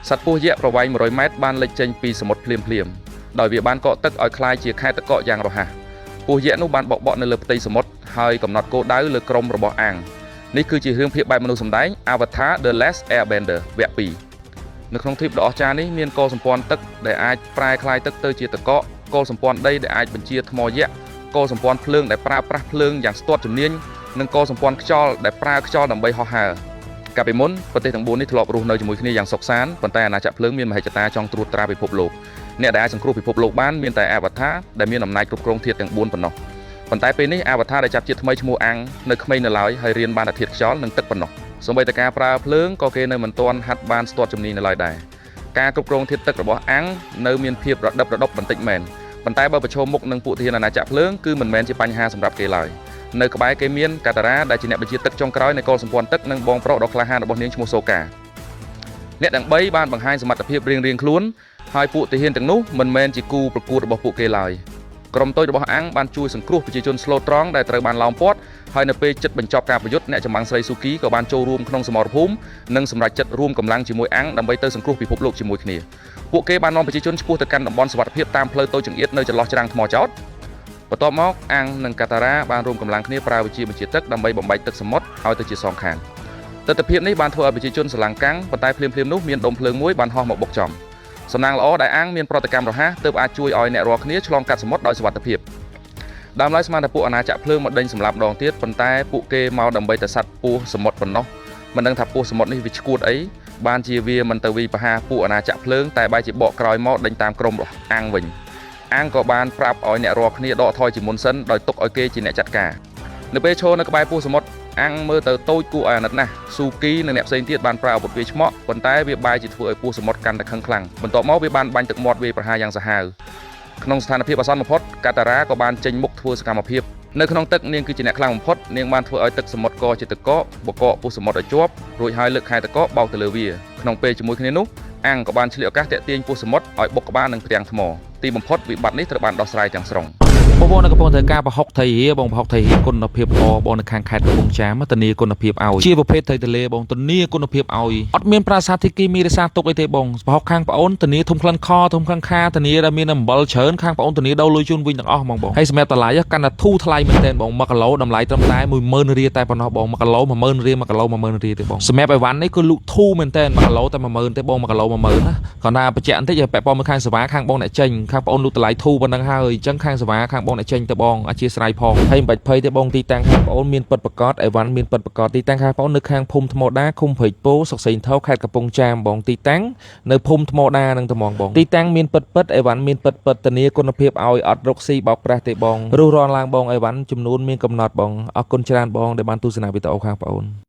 សត្វពស់យក្សប្រវែង100ម៉ែត្របានលេចចេញពីសមុទ្រភ្លាមៗដោយវាបានកកទឹកឲ្យក្លាយជាខែទឹកកកយ៉ាងរហ័សពស់យក្សនោះបានបកបក់នៅលើផ្ទៃសមុទ្រហើយកំណត់គោលដៅលើក្រុមរបស់អាំងនេះគឺជារឿងភាគបែបមនុស្សសម្ដែង Avatar: The Last Airbender វគ្គ2នៅក្នុងទ្វីបដ៏អស្ចារ្យនេះមានកោសម្ព័ន្ធទឹកដែលអាចប្រែក្លាយទឹកទៅជាទឹកកកកោសម្ព័ន្ធដីដែលអាចបញ្ជាថ្មយក្សកោសម្ព័ន្ធភ្លើងដែលប្រើប្រាស់ភ្លើងយ៉ាងស្ទាត់ជំនាញនិងកោសម្ព័ន្ធខ្យល់ដែលប្រើខ្យល់ដើម្បីហោះហើរ កាលពីមុនប្រទេសទាំង4នេះធ្លាប់រស់នៅជាមួយគ្នាយ៉ាងសុខសាន្តប៉ុន្តែអាណាចក្រភ្លើងមានមហិច្ឆតាចង់ត្រួតត្រាពិភពលោកអ្នកដែលអាចសង្គ្រោះពិភពលោកបានមានតែអាវ៉ាថាដែលមានអំណាចគ្រប់គ្រងធាតុទាំង4ប៉ុណ្ណោះប៉ុន្តែពេលនេះអាវ៉ាថាដែលចាប់ជាតិថ្មីឈ្មោះអាំងនៅក្មេងនៅឡើយហើយរៀនបានតែធាតុខ្យល់និងទឹកប៉ុណ្ណោះសូម្បីតែការប្រើភ្លើងក៏គេនៅមិនទាន់ហាត់បានស្ទាត់ជំនាញនៅឡើយដែរការគ្រប់គ្រងធាតុទឹករបស់អាំងនៅមានភាពរដិបរដប់បន្តិចមែនប៉ុន្តែបើប្រឈមមុខនឹងពួកធានអាណាចក្រភ្លើងគឺមិនមែនជាបញ្ហាសម្រាប់គេឡើយ នៅក្បែរគេមានកាតារ៉ាដែលជាអ្នកបញ្ជាទឹកចុងក្រោយនៃកុលសម្ព័ន្ធទឹកនិងបងប្រុសដ៏ក្លាហានរបស់នាងឈ្មោះសូកាអ្នកទាំង3បានបង្ហាញសមត្ថភាពរៀងៗខ្លួនហើយពួកទាហានទាំងនោះមិនមែនជាគូប្រកួតរបស់ពួកគេឡើយក្រុមតូចរបស់អាំងបានជួយសង្គ្រោះប្រជាជនស្លូតត្រង់ដែលត្រូវបានឡោមព័ទ្ធហើយនៅពេលជិតបញ្ចប់ការប្រយុទ្ធអ្នកចម្បាំងស្រីស៊ូគីក៏បានចូលរួមក្នុងសមរភូមិនិងសម្រេចចិត្តរួមកម្លាំងជាមួយអាំងដើម្បីទៅសង្គ្រោះពិភពលោកជាមួយគ្នាពួកគេបាននាំប្រជាជនឆ្ពោះទៅកាន់តំបន់សុវត្ថិភាពតាមផ្លូវតូចចង្អៀតនៅចន្លោះច្រាំងថ្មចោត បន្ទាប់មកអាំងនិងកាតារ៉ាបានរួមកម្លាំងគ្នាប្រើវិជាបញ្ជាទឹកដើម្បីបំបែកទឹកសមុទ្រឲ្យទៅជាសងខាងទស្សនភាពនេះបានធ្វើឲ្យប្រជាជនស្រឡាំងកាំងប៉ុន្តែភ្លាមៗនោះមានដុំភ្លើងមួយបានហោះមកបុកចំសំណាងល្អដែលអាំងមានប្រតិកម្មរហ័សទើបអាចជួយឲ្យអ្នករាល់គ្នាឆ្លងកាត់សមុទ្រដោយសុវត្ថិភាពដើមឡើយស្មានតែពួកអាណាចក្រភ្លើងមកដេញសម្លាប់ម្ដងទៀតប៉ុន្តែពួកគេមកដើម្បីតែសัตว์ពស់សមុទ្រប៉ុណ្ណោះមិនដឹងថាពស់សមុទ្រនេះវាឈួតអីបានជាវាមិនទៅវីប្រហារពួកអាណាចក្រភ្លើងតែបែរជាបកក្រោយមកដេញតាមក្រុមរបស់អាំងវិញ អាងក៏បានប្រាប់ឲ្យអ្នករាល់គ្នាដកថយជាមុនសិនដោយទុកឲ្យគេជាអ្នកចាត់ការនៅពេលឈរនៅក្បែរពោះសមុទ្រអាំងមើលទៅតូចគួរឲ្យអាណិតណាស់ស៊ូគីនិងអ្នកផ្សេងទៀតបានប្រើអាវុធវាយឆ្មក់ប៉ុន្តែវាបែរជាធ្វើឲ្យពោះសមុទ្រកាន់តែខឹងខ្លាំងបន្ទាប់មកវាបានបាញ់ទឹកមាត់វាយប្រហារយ៉ាងសាហាវក្នុងស្ថានភាពអាសន្នបំផុតកាតារ៉ាក៏បានចេញមុខធ្វើសកម្មភាពនៅក្នុងទឹកនាងគឺជាអ្នកខ្លាំងបំផុតនាងបានធ្វើឲ្យទឹកសមុទ្រកជាទឹកកកបកកពោះសមុទ្រឲ្យជាប់រួចហើយលើកខែទឹកកកបោកទៅលើវាក្នុងពេលជាមួយគ្នានោះអាំងក៏បានឆ្លៀតឱកាសទាក់ទាញពោះសមុទ្រឲ្យបុកក្បាលនឹងផ្ទាំងថ្មទីបំផុតវិបត្តិនេះត្រូវបានដោះស្រាយទាំងស្រុង បងប្អូននៅកំពុងត្រូវការប្រហុកត្រីរាបងប្រហុកត្រីរាគុណភាពល្អបងនៅខាងខេត្តកំពង់ចាមធានាគុណភាពឲ្យជាប្រភេទត្រីទលេបងធានាគុណភាពឲ្យអត់មានប្រាសាទធីគីមីរក្សាទុកអីទេបងប្រហុកខាងប្អូនធានាធំក្លិនខធំក្លិនខាធានាដែលមានអំបិលច្រើនខាងប្អូនធានាដូរលុយជូនវិញទាំងអស់ហ្មងបងហើយសម្រាប់តម្លៃកាន់តែធូរថ្លៃមែនទែនបង1គីឡូតម្លៃត្រឹមតែ10000រៀលតែប៉ុណ្ណោះបង1គីឡូ10000រៀល1គីឡូ10000រៀលទេបងសម្រាប់អីវ៉ាន់នេះគឺលក់ធូរមែនទែន1គីឡូតែ10000ទេបង1គីឡូ10000ណាគ្រាន់តែបញ្ជាក់បន្តិចពាក់ព័ន្ធមួយខាងសេវាខាងបងអ្នកចេញខាងប្អូនលក់តម្លៃធូរប៉ុណ្ណឹងហើយអញ្ចឹងខាងសេវាខាងបងអ្នកចេញទៅបងអធិស្ឋានផងហើយមិនបាច់ភ័យទេបងទីតាំងខាងប្អូនមានពិតប្រាកដអីវ៉ាន់មានពិតប្រាកដទីតាំងខាងប្អូននៅខាងភូមិថ្មដាឃុំព្រែកពោស្រុកសេងថោខេត្តកំពង់ចាមបងទីតាំងនៅភូមិថ្មដានឹងត្មងបងទីតាំងមានពិតពិតអីវ៉ាន់មានពិតពិតធានាគុណភាពឲ្យអត់រកស៊ីបោកប្រាស់ទេបងរុះរាន់ឡើងបងអីវ៉ាន់ចំនួនមានកំណត់បងអរគុណច្រើនបងដែលបានទស្សនាវីដេអូខាងប្អូន។